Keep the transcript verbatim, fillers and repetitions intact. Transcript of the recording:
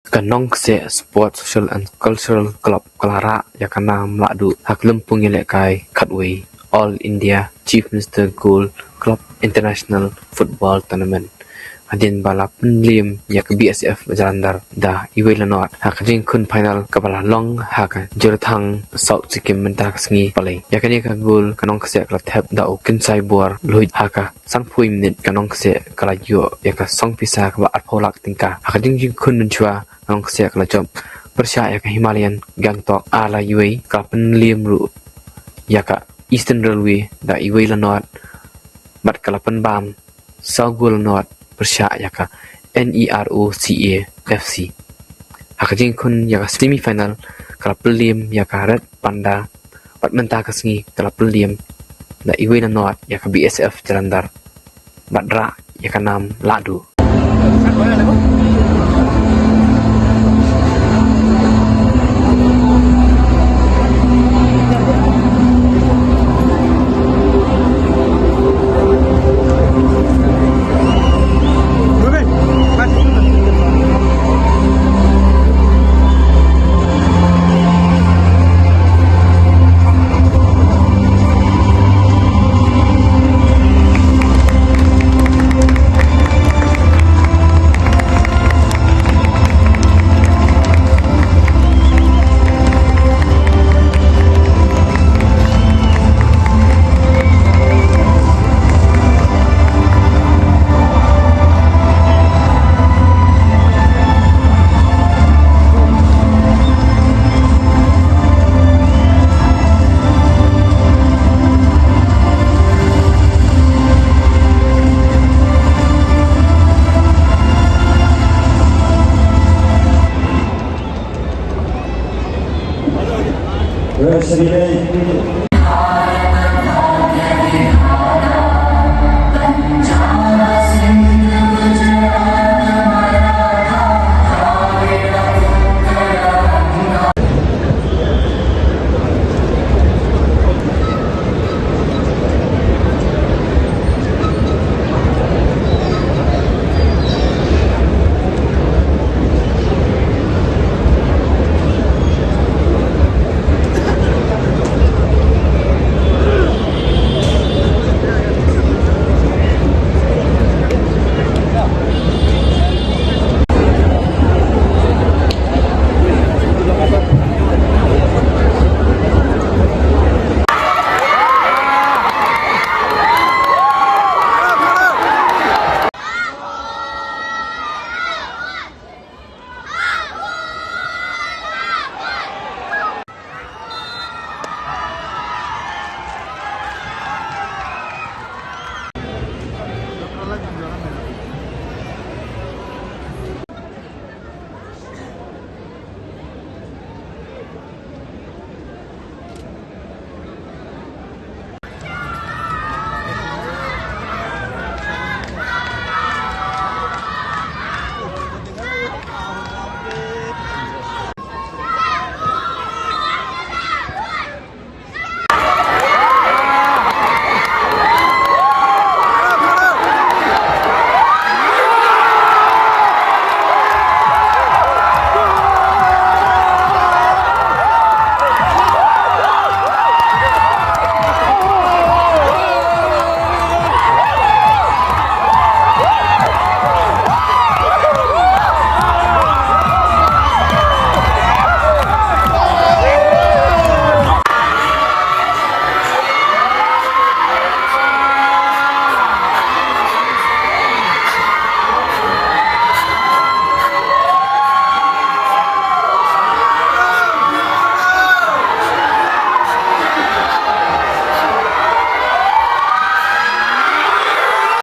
Ka Nongkseh Sports Social and Cultural Club ka la rah ïa ka nam lahduh ha ka lympung ïalehkai khatwei All India Chief Minister Golf Club International Football Tournament, hadien ba la pynliem ïa ka B S F Jalandhar da iwei la nod ha ka jingkhun final kaba la long ha ka Jirthang, South Sikkim, mynta ka sngi. Balei, ïa kane ka gol ka Nongkseh ka la thep da u Kynsaibor Luid ha ka sanphew minit. Ka Nongkseh ka la ïoh ïa ka song pisa kaba arphew lak tyngka ha ka jingjingkhun mynshuwa. Ka Nongkseh ka la jop pyrshah ïa ka Himalayan Gangtok ar la iwei. Ka la pynliem ruh ïa ka Eastern Railway da iwei la nod bad ka la pynbam saw gol la nod pyrshah ïa ka N E R O C A F C. Ha ka jingkhun ïa ka semi final ka la pynliem ïa ka Red Panda bad mynta ka sngi ka la pynliem da iwei la nod ïa ka B S F Jalandhar bad rah ïa ka nam lahduh.